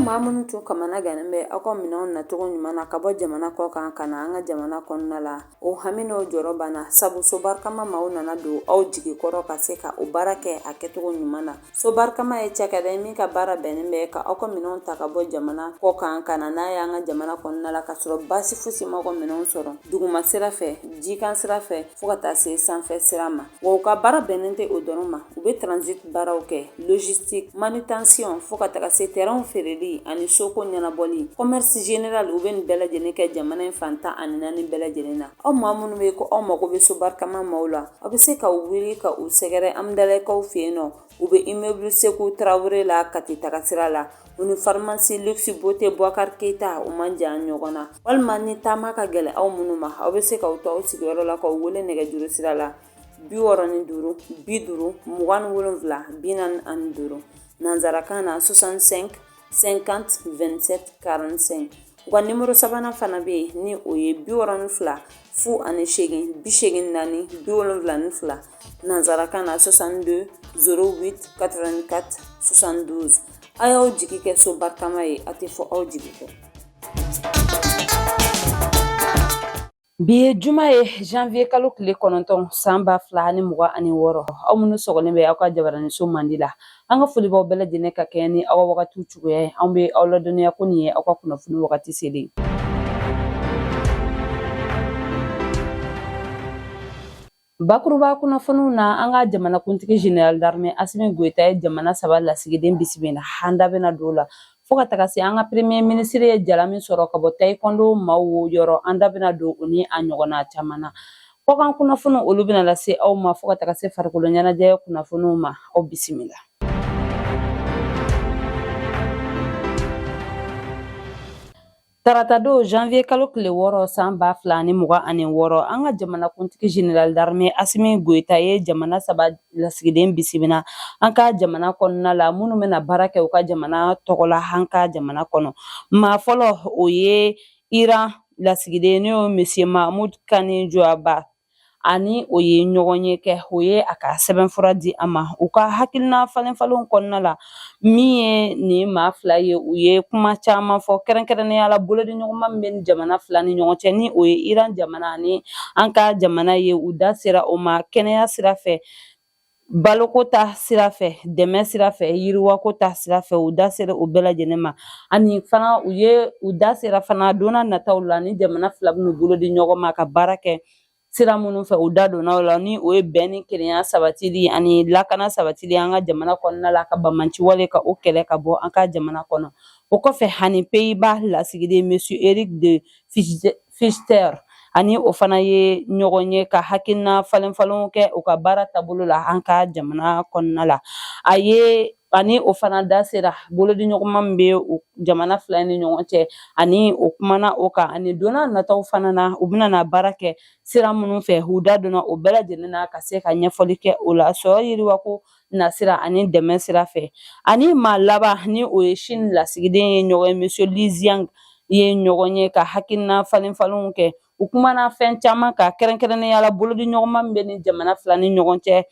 maa minnu tun kamana gannen bɛ aw ka minɛnw nacogo ɲuman na ka bɔ jamana kɔ kan ka na an ka jamana kɔnɔna la, o hami n'o jɔrɔ banna, sabu Sobarikama maaw nana don aw jigi kɔrɔ ka se ka o baara kɛ a kɛcogo ɲuman na. Sobarikama ye cakɛda ye min ka baara bɛnnen bɛ ka aw ka minɛnw ta ka bɔ jamana kɔ kan ka na n'a ye an ka jamana kɔnɔna la, ka sɔrɔ baasi fosi m'aw ka minɛnw sɔrɔ duguma sira fɛ, jikan sira fɛ, fo ka taa se sanfɛ sira ma. Wa u ka baara bɛnnen tɛ o dɔrɔn ma, u bɛ transit baaraw kɛ, logistique, manutention, fo ka taga se terrainw feereli ani soko ɲɛnabɔli, commerce général. U bɛ nin bɛɛ lajɛlen kɛ jamana in fan 14 bɛɛ lajɛlen na. Aw maa minnu bɛ ko aw mago bɛ Sobarikama maaw la, aw bɛ se ka wuli ka u sɛgɛrɛ Amudalayi fɛ yen nɔ. U bɛ immeuble Seku Tarawele la Kati taga sira la. U ni pharmacie Luxe Beauté Boubacar Keita, u man jan ɲɔgɔn na. Walima ni taama ka gɛlɛn aw minnu ma, aw bɛ se k'aw to aw sigiyɔrɔ la k'aw wele nɛgɛjuru sira la 65 50 27 45, nansarakan na 65 50 27 45. U ka nimoro sabanan fana bɛ yen, ni o ye 62 08 84 72, nansarakan na 62 08 84 72. A y'aw jigi kɛ Sobarikama ye, a tɛ fɔ aw jigi kɔ. Bi ye juma ye, janvier kalo tile 9, san 2026. Aw minnu sɔgɔlen bɛ aw ka jabaraninso mandi la, an ka foli b'aw bɛɛ lajɛlen ka kɛɲɛ ni aw ka wagatiw cogoya ye. Anw bɛ aw ladɔnniya ko nin ye aw ka kunnafoni wagati selen. Bakuruba kunnafoniw na, an ka jamanakuntigi général d'armée Asimi Goyita ye jamana saba lasigiden bisimila. An da bɛna don o la, fo ka taga se an ka premier ministre ye jala min sɔrɔ ka bɔ taekwondo maaw yɔrɔ. An da bɛna don o ni a ɲɔgɔnna caman na. Kɔkan kunnafoniw, olu bɛna lase aw ma, fo ka taga se farikolo ɲɛnajɛ kunnafoniw ma. Aw bisimila. Taratadon, janvier kalo tile 6, san 2026, an ka jamanakuntigi général d'armée Asimi Goyita ye jamana saba lasigiden bisimila an ka jamana kɔnɔna la, minnu bɛna baara kɛ u ka jamana tɔgɔ la an ka jamana kɔnɔ. Maa fɔlɔ, o ye Iran lasigiden, n'o ye monsieur Mahmoud Kani Joaba. Ani o ye ɲɔgɔn ye kɛ, o ye a ka sɛbɛnfura di a ma. U ka hakilina falenfalenw kɔnɔna la, min ye nin maa fila ye, u ye kuma caman fɔ, kɛrɛnkɛrɛnnenya la bolodiɲɔgɔnma min bɛ ni jamana fila ni ɲɔgɔn cɛ, ni o ye Iran jamana ani an ka jamana ye. U da sera o ma kɛnɛya sira fɛ, baloko ta sira fɛ, dɛmɛ sira fɛ, yiriwako ta sira fɛ. U da sera o bɛɛ lajɛlen ma. Ani fana, u ye u da sera fana don nataw la ni jamana fila bɛn'u bolo di ɲɔgɔn ma ka baara kɛ sira minnu fɛ. U da donna o la, ni o ye bɛn ni kelenya sabatili ani lakana sabatili an ka jamana kɔnɔna la, ka banbaanci wale ka o kɛlɛ ka bɔ an ka jamana kɔnɔ. O kɔfɛ, ani Pays-Bas lasigiden monsieur Eric de Fister, ani o fana ye ɲɔgɔn ye ka hakilina falenfalenw kɛ u ka baara taabolo la an ka jamana kɔnɔna la. A ye ani o fana da sera bolodiɲɔgɔnma min bɛ o jamana fila ni ɲɔgɔn cɛ, ani o kumana o kan, ani don nataw fana na, u bɛna na baara kɛ sira minnu fɛ. U da donna o bɛɛ lajɛlen na ka se ka ɲɛfɔli kɛ o la, sɔrɔ yiriwako nasira ani dɛmɛ sira fɛ. Ani maa laban, ni o ye Chine lasigiden ye, ɲɔgɔn ye, monsieur Li Xiang ye ɲɔgɔn ye ka hakilina falenfalenw kɛ. U kumana fɛn caman kan, kɛrɛnkɛrɛnnenya la bolodiɲɔgɔnma min bɛ ni jamana fila ni ɲɔgɔn cɛ,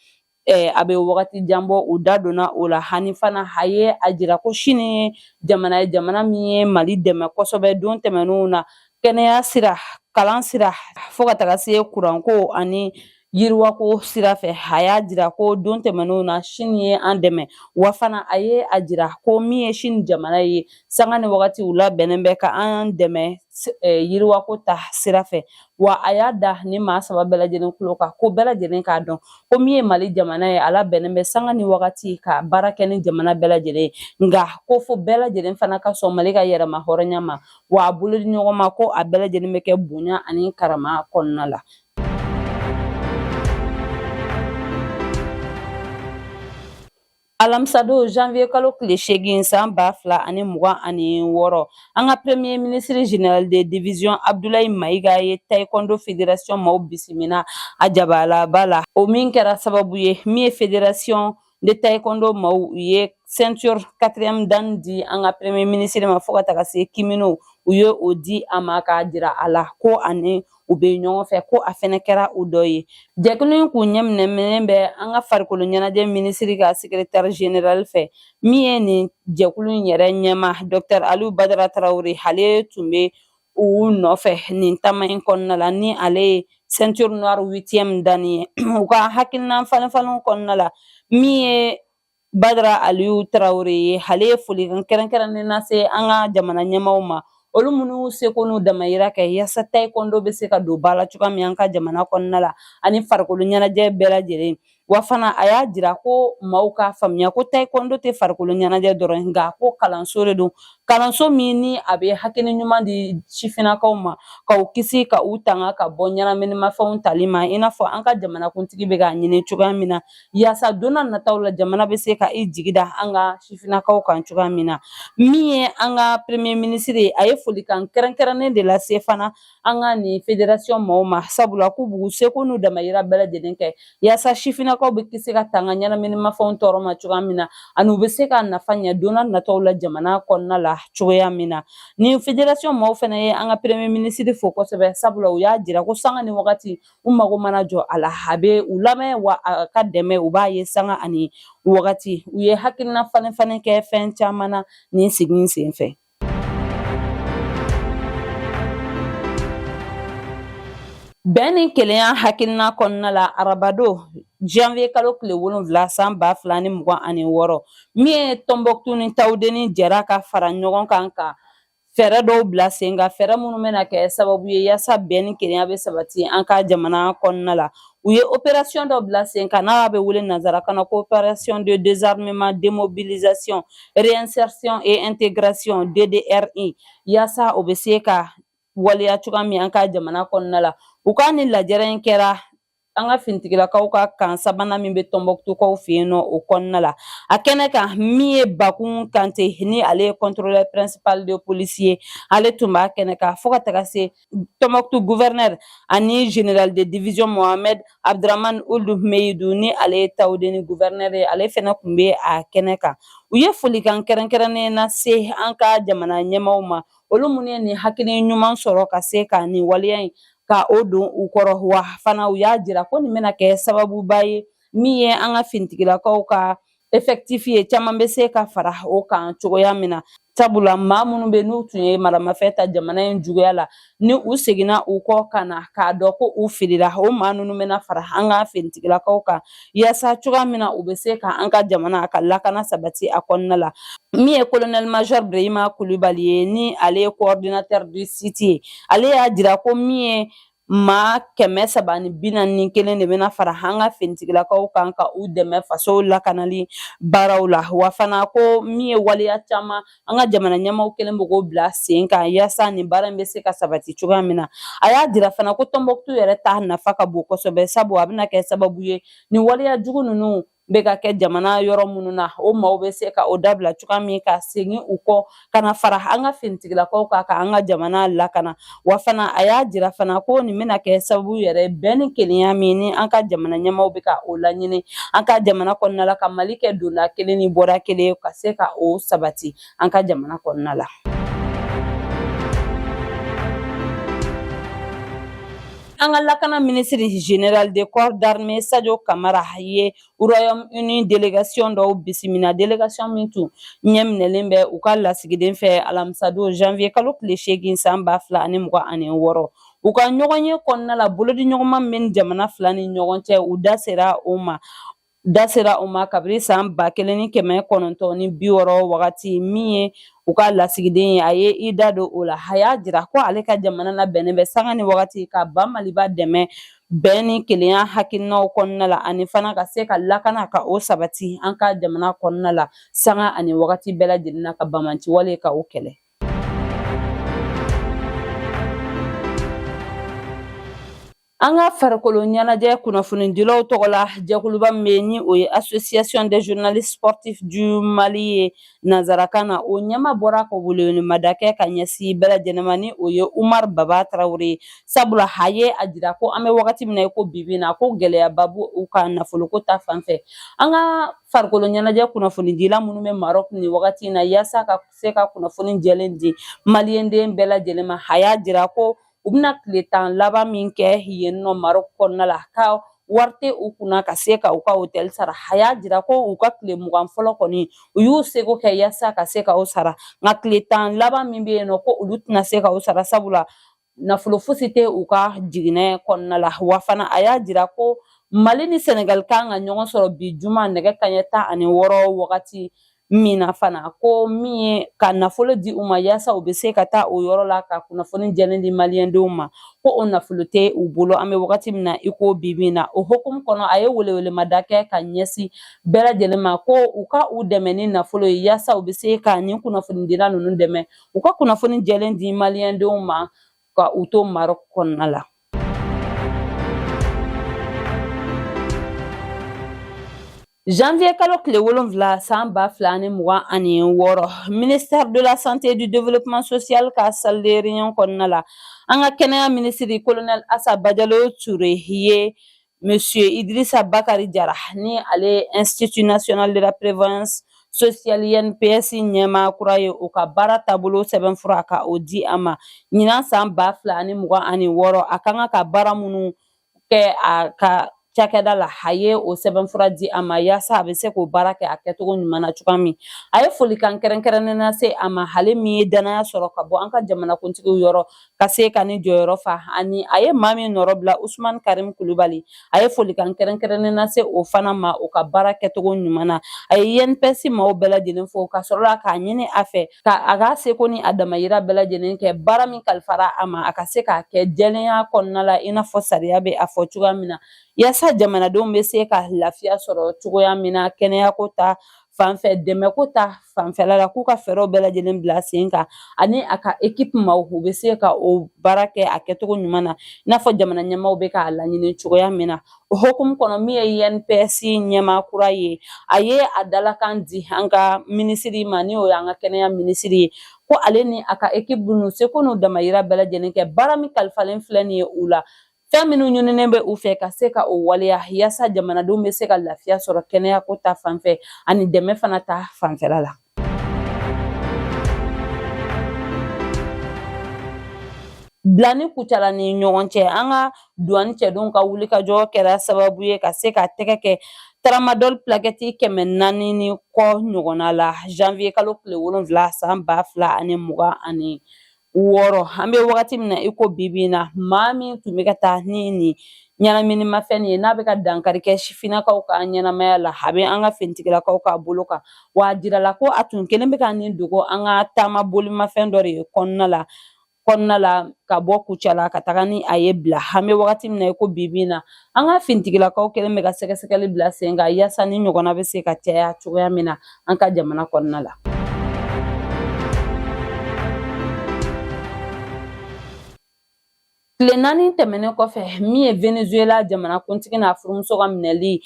a bɛ wagati jan bɔ. U da donna o la. Ani fana, a ye a jira ko Chine ye jamana ye, jamana min ye Mali dɛmɛ kosɛbɛ don tɛmɛnenw na, kɛnɛya sira, kalan sira, fo ka taga se kuranko ani yiriwako sira fɛ. A y'a jira ko don tɛmɛnenw na, Chine ye an dɛmɛ. Wa fana, a ye a jira ko min ye Chine jamana ye, sanga ni wagati u labɛnnen bɛ ka an dɛmɛ yiriwako ta sira fɛ. Wa a y'a da ni maa saba bɛɛ lajɛlen tulo kan ko bɛɛ lajɛlen k'a dɔn ko min ye Mali jamana ye, a labɛnnen bɛ sanga ni wagati ka baara kɛ ni jamana bɛɛ lajɛlen ye, nka ko fo bɛɛ lajɛlen fana ka sɔn Mali ka yɛrɛma hɔrɔnya ma. Wa a bolo di ɲɔgɔn ma ko a bɛɛ lajɛlen bɛ kɛ bonya ani karama kɔnɔna la. Alamisadon, janvier kalo tile 8, san 2026, an ka premier ministre général de division Abdoulaye Mayiga ye taekwondo fédération maaw bisimila a jabalaba la. O min kɛra sababu ye, min ye fédération de taekwondo maaw ye ceinture quatrième dan di an ka premier ministre ma, fo ka taga se kimono. U ye o di a ma k'a jira a la ko ani u bɛ ɲɔgɔn fɛ, ko a fɛnɛ kɛra u dɔ ye. Jɛkulu in kun ɲɛminɛnen bɛ an ka farikolo ɲɛnajɛ minisiri ka secrétaire général fɛ. Min ye nin jɛkulu in yɛrɛ ɲɛma, Dr Aliou Badara Traoré, ale tun bɛ u nɔfɛ nin taama in kɔnɔna la, ni ale ye ceinture noire huitième dan ye. U ka hakilina falenfalenw kɔnɔna la, min ye Badara Aliyu Tarawele ye, ale ye folikan kɛrɛnkɛrɛnnen lase an ka jamana ɲɛmaaw ma, olu minnu seko n'u damayira kɛ yaasa taekwondo bɛ se ka don ba la cogoya min an ka jamana kɔnɔna la ani farikolo ɲɛnajɛ bɛɛ lajɛlen. Wa fana a y'a jira ko maaw k'a faamuya ko taekwondo tɛ farikolo ɲɛnajɛ dɔrɔn, nka ko kalanso de don, kalanso min ni a bɛ hakili ɲuman di sifinnakaw ma, ka u kisi, ka u tanga ka bɔ ɲɛnaminimafɛnw tali ma, i n'a fɔ an ka jamanakuntigi bɛ k'a ɲini cogoya min na, yaasa don na nataw la jamana bɛ se ka i jigi da an ka sifinnakaw kan cogoya min na. Min ye an ka premier ministre ye, a ye folikan kɛrɛnkɛrɛnnen de lase fana an ka nin fédération maaw ma, sabula k'u b'u seko n'u damayira bɛɛ lajɛlen kɛ yaasa sifinnakaw bɛ kisi ka tanga ɲɛnaminimafɛnw tɔɔrɔ ma cogoya min na, ani u bɛ se ka nafa ɲɛ don na nataw la jamana kɔnɔna la cogoya min na. Nin fédération maaw fana ye an ka premier ministre fo kosɛbɛ, sabula u y'a jira ko sanga ni wagati u mago mana jɔ a la, a bɛ u lamɛn, wa a ka dɛmɛ u b'a ye sanga ani wagati. U ye hakilina falen falen kɛ fɛn caman na nin sigi in sen fɛ. Bɛn ni kelenya hakilina kɔnɔna la, arabadon janvier kalo tile 7 san 2026, min ye Tɔnbɔkutu ni Tawudeni jɛra ka fara ɲɔgɔn kan ka fɛɛrɛ dɔw bila sen kan, fɛɛrɛ minnu bɛna kɛ sababu ye yaasa bɛn ni kelenya bɛ sabati an ka jamana kɔnɔna la. U ye opération dɔ bila sen kan n'a bɛ wele nanzarakan na ko opération de désarmement, démobilisation, réinsertion et intégration, DDRI, yaasa o bɛ se ka waleya cogoya min an ka jamana kɔnɔna la. U ka nin lajɛrɛ in kɛra an ka finitigilakaw ka camp sabanan min bɛ Tɔnbɔkutukaw fɛ yen nɔ, o kɔnɔna la. A kɛnɛ kan, min ye Bakun Kante, ni ale ye contrôleur principal de police ye, ale tun b'a kɛnɛ kan, fo ka taga se Tɔnbɔkutu gouverneur ani général de division Mohamed Abdramane Ould Meyidou, ni ale ye Tawudeni gouverneur ye, ale fɛnɛ tun bɛ a kɛnɛ kan. U ye folikan kɛrɛnkɛrɛnnen lase an ka jamana ɲɛmaaw ma, olu minnu ye nin hakili ɲuman sɔrɔ ka se ka nin waleya in ka o don u kɔrɔ. Wa fana u y'a jira ko nin bɛna kɛ sababuba ye, min ye an ka finitigilakaw ka effectif ye, caman bɛ se ka fara o kan cogoya min na, sabula maa minnu bɛ n'u tun ye maramafɛn ta jamana in juguya la, ni u seginna u kɔ ka na k'a dɔn ko u filila, o maa ninnu bɛna fara an ka finitigilakaw kan yaasa cogoya min na u bɛ se ka an ka jamana ka lakana sabati a kɔnɔna la. Min ye colonel major Brehima Kulibali ye, ni ale ye coordinateur du site ye, ale y'a jira ko min ye maa 341 de bɛna fara an ka finitigilakaw kan ka u dɛmɛ faso lakanali baaraw la. Wa fana ko min ye waleya caman an ka jamana ɲɛmaaw kɛlen bɛ k'o bila sen kan yaasa nin baara in bɛ se ka sabati cogoya min na. A y'a jira fana ko Tɔnbɔkutu yɛrɛ ta nafa ka bon kosɛbɛ, sabu a bɛna kɛ sababu ye nin waleya jugu ninnu bɛ ka kɛ jamana yɔrɔ minnu na, o maaw bɛ se ka o dabila cogoya min, ka segin u kɔ ka na fara an ka finitigilakaw kan ka an ka jamana lakana. Wa fana a y'a jira fana ko nin bɛna kɛ sababu yɛrɛ bɛn ni kelenya min ni an ka jamana ɲɛmaaw bɛ ka o laɲini an ka jamana kɔnɔna la, ka Mali kɛ donda kelen ni bɔda kelen, ka se ka o sabati an ka jamana kɔnɔna la. An ka lakana minisiri général de corps d'armée Sadio Kamara ye Royaume-Uni délégation dɔw bisimila, délégation min tun ɲɛminɛlen bɛ u ka lasigiden fɛ alamisadon janvier kalo tile 8 san 2026. U ka ɲɔgɔnye kɔnɔna la, bolodiɲɔgɔnma min jamana fila ni ɲɔgɔn cɛ, u da sera o ma kabiri san 1960 wagati. Min ye u ka lasigiden ye, a ye i da don o la, a y'a jira ko ale ka jamana labɛnnen bɛ sanga ni wagati ka ba Maliba dɛmɛ bɛn ni kelenya hakilinaw kɔnɔna la, ani fana ka se ka lakana ka o sabati an ka jamana kɔnɔna la sanga ani wagati bɛɛ lajɛlen na, ka banbaanciwale ka o kɛlɛ. An ka farikolo ɲɛnajɛ kunnafonidilaw tɔgɔ la jɛkuluba min bɛ ni o ye Association des journalistes sportifs du Mali ye nansarakan na, o ɲɛmaa bɔra ka welewelemada kɛ ka ɲɛsin bɛɛ lajɛlen ma, ni o ye Umar Baba Tarawele ye. Sabula a ye a jira ko an bɛ wagati min na i ko bi bi in na, ko gɛlɛyaba b'u ka nafoloko ta fan fɛ. An ka farikolo ɲɛnajɛ kunnafonidila minnu bɛ Maroc nin wagati in na, yaasa ka se ka kunnafoni jɛlen di maliyɛnden bɛɛ lajɛlen ma, a y'a jira ko u bɛna tile 10 laban min kɛ yen nɔ Maroc kɔnɔna la, ka wari tɛ u kunna ka se ka u ka hôtel sara. A y'a jira ko u ka tile 20 fɔlɔ kɔni, u y'u seko kɛ yaasa ka se ka o sara, nka tile 10 laban min bɛ yen nɔ, ko olu tɛna se ka o sara, sabula nafolo fosi tɛ u ka jiginɛ kɔnɔna la. Wa fana a y'a jira ko Mali ni Senegal kan ka ɲɔgɔn sɔrɔ bi juma nɛgɛ kaɲɛ 16 wagati min na fana, ko min ye ka nafolo di u ma yaasa u bɛ se ka taa o yɔrɔ la ka kunnafoni jɛlen di maliyɛndenw ma, ko o nafolo tɛ u bolo an bɛ wagati min na i ko bi bi in na. O hukumu kɔnɔ, a ye welewelemada kɛ ka ɲɛsin bɛɛ lajɛlen ma ko u ka u dɛmɛ ni nafolo ye yaasa u bɛ se ka nin kunnafonidila ninnu dɛmɛ u ka kunnafoni jɛlen di maliyɛndenw ma ka u to Maroc kɔnɔna la. Janvier kalo tile 7 san 2026, ministère de la Santé et du Développement social ka salle de réunion kɔnɔna la, an ka kɛnɛya minisiri colonel Asa Bajalo Ture ye Monsieur Idrissa Bakari Jara, ni ale Institut national de la prévoyance sociale INPS ɲɛmaa kura ye, o ka baara taabolo sɛbɛnfura ka o di a ma. Ɲinan san 2026, a ka kan ka baara minnu kɛ a ka cakɛda la, a ye o sɛbɛnfura di a ma yaasa a bɛ se k'o baara kɛ a kɛcogo ɲuman na cogoya min. A ye folikan kɛrɛnkɛrɛnnen lase a ma, ale min ye danaya sɔrɔ ka bɔ an ka jamanakuntigiw yɔrɔ ka se ka nin jɔyɔrɔ fa, ani a ye maa min nɔrɔ bila, Usman Karim Kulubali, a ye folikan kɛrɛnkɛrɛnnen lase o fana ma o ka baara kɛcogo ɲuman na. A ye INPS maaw bɛɛ lajɛlen fo ka sɔrɔ la k'a ɲini a fɛ ka a ka seko ni a damayira bɛɛ lajɛlen kɛ baara min kalifara a ma, a ka se k'a kɛ jɛlenya kɔnɔna la i n'a fɔ sariya bɛ a fɔ cogoya min na, yaasa jamanadenw bɛ se ka lafiya sɔrɔ cogoya min na kɛnɛyako ta fanfɛ, dɛmɛko ta fanfɛla la, k'u ka fɛɛrɛw bɛɛ lajɛlen bila sen kan, ani a ka ekipu maaw, u bɛ se ka o baara kɛ a kɛcogo ɲuman na i n'a fɔ jamana ɲɛmaaw bɛ k'a laɲini cogoya min na. O hukumu kɔnɔ, min ye INPS ɲɛmaa kura ye, a ye a dalakan di an ka minisiri ma, ni o y'an ka kɛnɛya minisiri ye, ko ale ni a ka ekipu n'u seko n'u damayira bɛɛ lajɛlen kɛ baara min kalifalen filɛ nin ye u la, fɛn minnu ɲininen bɛ u fɛ ka se ka o waleya yaasa jamanadenw bɛ se ka lafiya sɔrɔ kɛnɛyako ta fanfɛ ani dɛmɛ fana ta fanfɛla la. Bila ni Kucala ni ɲɔgɔn cɛ, an ka duwani cɛdenw ka wulikajɔ kɛra sababu ye ka se ka tɛgɛ kɛ tramadol plakɛti 400 ni kɔ ɲɔgɔnna la janvier kalo tile 7 san 2026. An bɛ wagati min na i ko bi bi in na, maa min tun bɛ ka taa ni nin ɲɛnaminimafɛn ye, n'a bɛ ka dankari kɛ sifinnakaw ka ɲɛnamaya la, a bɛ an ka finitigilakaw ka bolo kan. Wa a jirala ko a tun kelen bɛ ka nin dogo an ka taama bolimafɛn dɔ de kɔnɔna la ka bɔ Kucala ka taga ni a ye Bila. An bɛ wagati min na i ko bi bi in na, an ka finitigilakaw kɛlen bɛ ka sɛgɛsɛgɛli bila sen kan yaasa nin ɲɔgɔnna bɛ se ka caya cogoya min na an ka jamana kɔnɔna la. Tile 4 tɛmɛnen kɔfɛ, min ye Venezuela jamanakuntigi n'a furumuso ka minɛli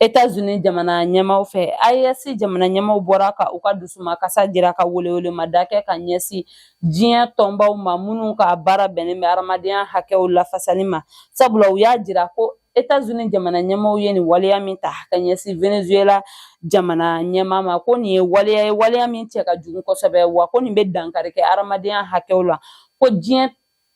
Etats-Unis jamana ɲɛmaaw fɛ, AES jamana ɲɛmaaw bɔra ka u ka dusumakasa jira ka welewelemada kɛ ka ɲɛsin diɲɛ tɔnbaw ma minnu ka baara bɛnnen bɛ hadamadenya hakɛw lafasali ma, sabula u y'a jira ko Etats-Unis jamana ɲɛmaaw ye nin waleya min ta ka ɲɛsin Venezuela jamana ɲɛmaa ma, ko nin ye waleya ye, waleya min cɛ ka jugu kosɛbɛ, wa ko nin bɛ dankari kɛ hadamadenya hakɛw la, ko diɲɛ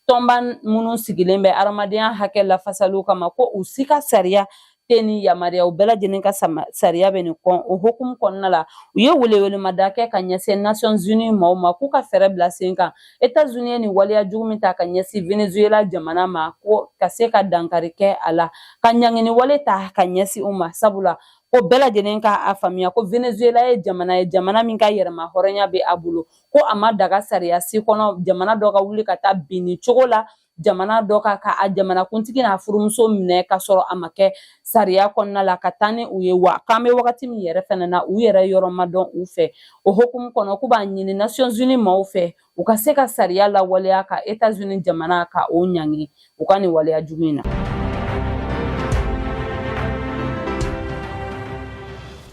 tɔnba minnu sigilen bɛ hadamadenya hakɛ lafasaliw kama, ko u si ka sariya tɛ nin yamaruya, u bɛɛ lajɛlen ka sariya bɛ nin kɔn. O hukumu kɔnɔna la, u ye welewelemada kɛ ka ɲɛsin Nations Unies maaw ma k'u ka fɛɛrɛ bila sen kan, Etats-Unis ye nin waleya jugu min ta ka ɲɛsin Venezuela jamana ma, ko ka se ka dankari kɛ a la, ka ɲangini wale ta ka ɲɛsin u ma, sabula ko bɛɛ lajɛlen ka a faamuya ko Venezuela ye jamana ye, jamana min ka yɛrɛma hɔrɔnya bɛ a bolo, ko a ma daga sariya si kɔnɔ jamana dɔ ka wuli ka taa bin nin cogo la jamana dɔ kan, ka a jamanakuntigi n'a furumuso minɛ ka sɔrɔ a ma kɛ sariya kɔnɔna la, ka taa ni u ye. Wa k'an bɛ wagati min yɛrɛ fɛnɛ na, u yɛrɛ yɔrɔ ma dɔn u fɛ. O hukumu kɔnɔ, k'u b'a ɲini Nations Unies maaw fɛ u ka se ka sariya lawaleya ka Etats-Unis jamana ka o ɲangi u ka nin waleya jugu in na.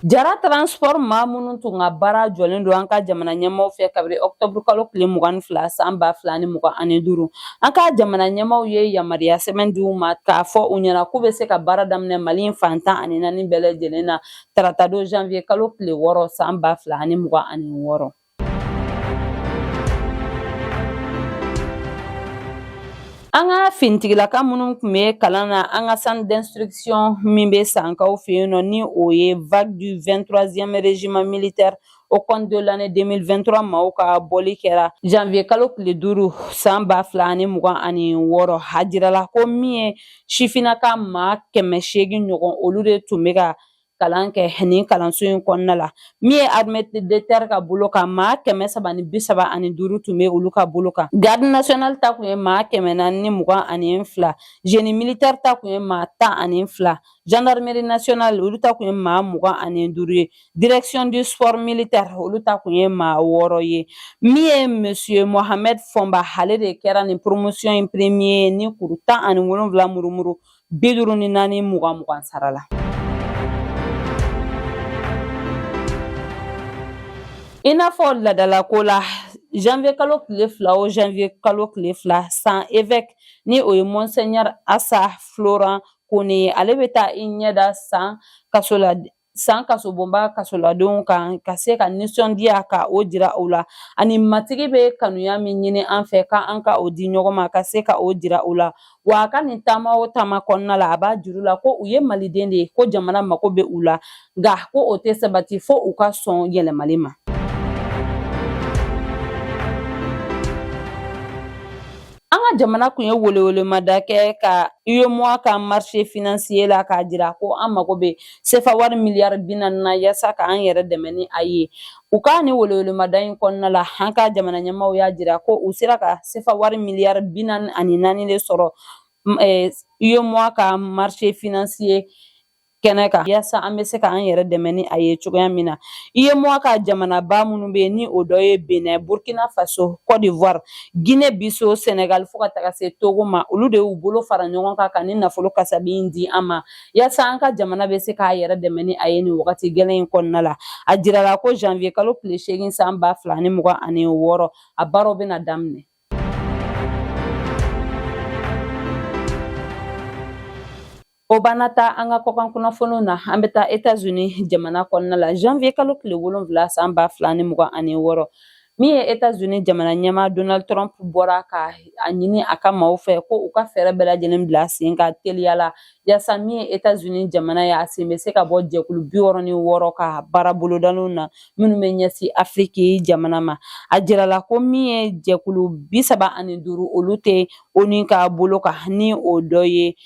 Jara Transport maa minnu tun ka baara jɔlen don an ka jamana ɲɛmaaw fɛ kabiri ɔkutɔburu kalo tile 22 san 2025, an ka jamana ɲɛmaaw ye yamaruya sɛbɛn di u ma k'a fɔ u ɲɛna k'u bɛ se ka baara daminɛ Mali in fan 14 bɛɛ lajɛlen na taratadon janvier kalo tile 6 san 2026. An ka finitigilaka minnu tun bɛ kalan na an ka centre d'instruction min bɛ Sankaw fɛ yen nɔ, ni o ye vague du 23e régiment militaire au compte de l'année 2023 maaw ka bɔli kɛra janvier kalo tile 5 san 2026. A jirala ko min ye sifinnaka maa 800 ɲɔgɔn, olu de tun bɛ ka kalan kɛ nin kalanso in kɔnɔna la. Min ye armée de terre ka bolo kan, maa 335 tun bɛ olu ka bolo kan. Garde nationale ta tun ye maa 422, génie militaire ta tun ye maa 12, gendarmerie nationale olu ta tun ye maa 25 ye, direction du sport militaire olu ta tun ye maa 6 ye. Min ye monsieur Mohamed Fɔnba, ale de kɛra nin promotion in premier ni kuru 17 murumuru 54 20 20 sara la. I n'a fɔ ladalako la, janvier kalo tile 2 o janvier kalo tile 2, San évêque ni o ye monseigneur Asa Florent Kone, ale bɛ taa i ɲɛda San kaso la, San kasobonba kasoladenw kan, ka se ka nisɔndiya ka o jira u la, ani Matigi bɛ kanuya min ɲini an fɛ ka an ka o di ɲɔgɔn ma, ka se ka o jira u la. Wa a ka nin taama o taama kɔnɔna la, a b'a jira u la ko u ye Maliden de ye, ko jamana mako bɛ u la, nka ko o tɛ sabati fo u ka sɔn yɛlɛmali ma. An ka jamana kun ye welewelemada kɛ ka UEMOA ka marché financier la, k'a jira ko an mago bɛ sefa wari miliyari 40 na yaasa k'an yɛrɛ dɛmɛ ni a ye. U ka ni welewelemada in kɔnɔna la, an ka jamana ɲɛmaaw y'a jira ko u sera ka sefa wari miliyari 44 de sɔrɔ UEMOA ka marché financier kɛnɛ kan, yaasa an bɛ se ka an yɛrɛ dɛmɛ ni a ye cogoya min na. UEMOA ka jamanaba minnu bɛ yen, ni o dɔ ye Benin, Burkina Faso, Côte d'Ivoire, Guinée Bissau, Sénégal, fo ka taga se Togo ma, olu de y'u bolo fara ɲɔgɔn kan ka ni nafolo kasabi in di an ma, yaasa an ka jamana bɛ se k'a yɛrɛ dɛmɛ ni a ye nin wagati gɛlɛn in kɔnɔna la. A jirala ko janvier kalo tile 8 san 2026, a baaraw bɛna daminɛ. O banna ta an ka kɔkan kunnafoniw na, an bɛ taa Etats-Unis jamana kɔnɔna la. Janvier kalo tile 7 san 2026, min ye Etats-Unis jamana ɲɛmaa Donald Trump bɔra ka a ɲini a ka maaw fɛ ko u ka fɛɛrɛ bɛɛ lajɛlen bila sen kan teliya la, yaasa min ye Etats-Unis jamana ye, a sen bɛ se ka bɔ jɛkulu 66 ka baara bolodalenw na minnu bɛ ɲɛsin Afiriki jamana ma. A jirala ko min ye jɛkulu 35, olu tɛ ONU ka bolo kan, ni o dɔ ye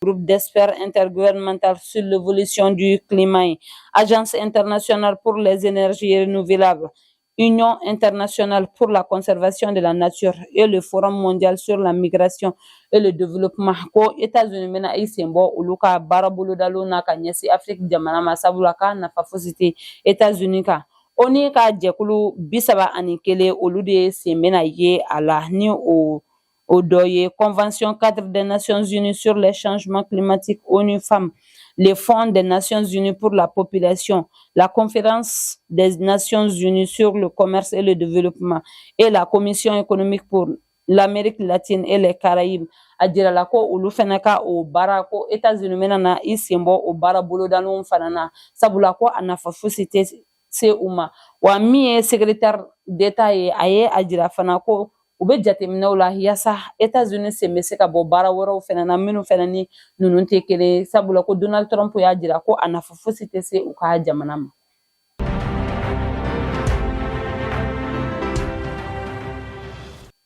Groupe d'experts intergouvernemental sur l'évolution du climat, Agence internationale pour les énergies renouvelables, Union internationale pour la conservation de la nature et le Forum mondial sur la migration et le développement, ko États-Unis bɛna i sen bɔ olu ka baara bolodalenw na ka ɲɛsin Afrique jamana ma, sabula k'a nafa fosi tɛ États-Unis kan. ONU ka jɛkulu 31, olu de sen bɛna ye a la, ni o dɔ ye Convention cadre des Nations Unies sur les changements climatiques, ONU Femmes, le Fonds des Nations Unies pour la population, la Conférence des Nations Unies sur le commerce et le développement et la Commission économique pour l'Amérique latine et les Caraïbes. A jirala ko olu fana ka o baara, ko États-Unis bɛna na i sen bɔ o baara bolodalenw fana na, sabula ko a nafa fosi tɛ se u ma. Wa min ye secrétaire d'État ye, a ye a jira fana ko u bɛ jateminɛw la yaasa États-Unis sen bɛ se ka bɔ baara wɛrɛw fana na minnu fana ni ninnu tɛ kelen, sabula ko Donald Trump y'a jira ko a nafa fosi tɛ se u ka jamana ma.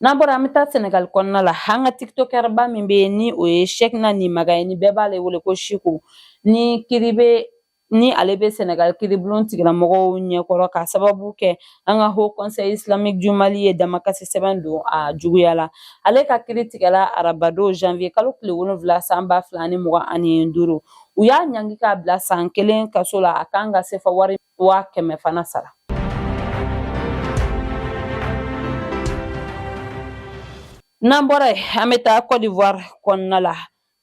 N'an bɔra, an bɛ taa Senegal kɔnɔna la. An ka tiktokɛrba min bɛ yen, ni o ye Cheickna Nimaga ye, ni bɛɛ b'ale wele ko Cheick, ni kiri bɛ ni ale bɛ Senegal kiiribulon tigilamɔgɔw ɲɛkɔrɔ ka sababu kɛ an ka Haut Conseil islamique du Mali ye damakasi sɛbɛn don a juguya la. Ale ka kiri tigɛla arabadon janvier kalo tile 7 san 2025. U y'a ɲangi k'a bila san 1 kaso la, a kan ka sefa wari 100 000 fana sara. N'an bɔra yen, an bɛ taa Côte d'Ivoire kɔnɔna la.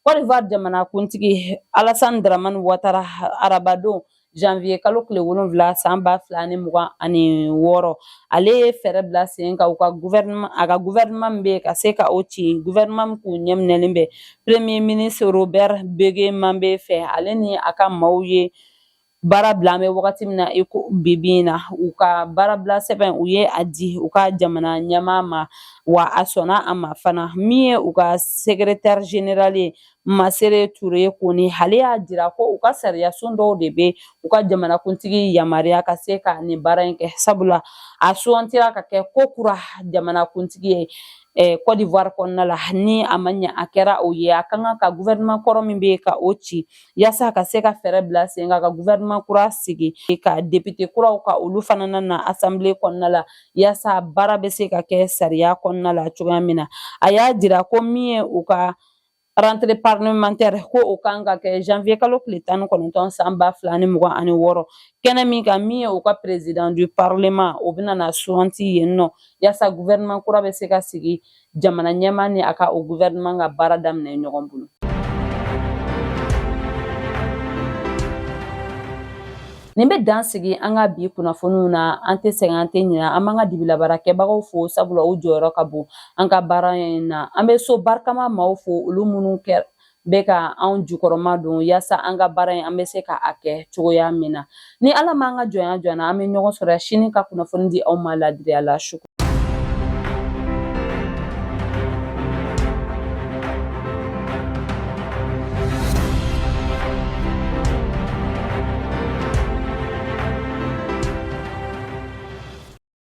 Côte d'Ivoire jamanakuntigi Alassane Dramane Ouattara, arabadon janvier kalo tile 7 san 2026. Ale ye fɛɛrɛ bila sen kan u ka gouvernement, a ka gouvernement min bɛ yen ka se ka o ci, gouvernement min kun ɲɛminɛlen bɛ premier ministre Robert Begue Mambe fɛ. Ale ni a ka maaw ye baara bila. An bɛ wagati min na i ko bi bi in na, u ka baarabila sɛbɛn, u ye a di u ka jamana ɲɛmaa ma, wa a sɔnna a ma fana. Min ye u ka secrétaire général ye, Masere Ture Kone, ale y'a jira ko u ka sariyasun dɔw de bɛ u ka jamanakuntigi yamaruya ka se ka nin baara in kɛ, sabula a sugantira ka kɛ ko kura jamanakuntigi ye Côte d'Ivoire kɔnɔna la. Ni a ma ɲɛ a kɛra o ye, a ka kan ka gouvernement kɔrɔ min bɛ yen ka o ci, yaasa ka se ka fɛɛrɛ bila sen kan ka gouvernement kura sigi, ka député kuraw ka olu fana na assemblée kɔnɔna la, yaasa baara bɛ se ka kɛ sariya kɔnɔna la cogoya min na. A y'a jira ko min ye u ka rentrée parlementaire, ko o kan ka kɛ janvier kalo tile 19 san 2026, kɛnɛ min kan, min ye u ka président du parlement, o bɛna na suganti yen nɔ, yaasa gouvernement kura bɛ se ka sigi, jamana ɲɛmaa ni a ka o gouvernement ka baara daminɛ ɲɔgɔn bolo. Nin bɛ dan sigi an ka bi kunnafoniw na. An tɛ sɛgɛn, an tɛ ɲinɛ, an b'an ka dibilabaarakɛbagaw fo, sabula u jɔyɔrɔ ka bon an ka baara in na. An bɛ so barikama maaw fo, olu minnu kɛ bɛ ka anw jukɔrɔma don yaasa an ka baara in an bɛ se ka a kɛ cogoya min na. Ni Ala m'an ka jɔnya jɔ an na, an bɛ ɲɔgɔn sɔrɔ sini ka kunnafoni di aw ma ladiriya la. Su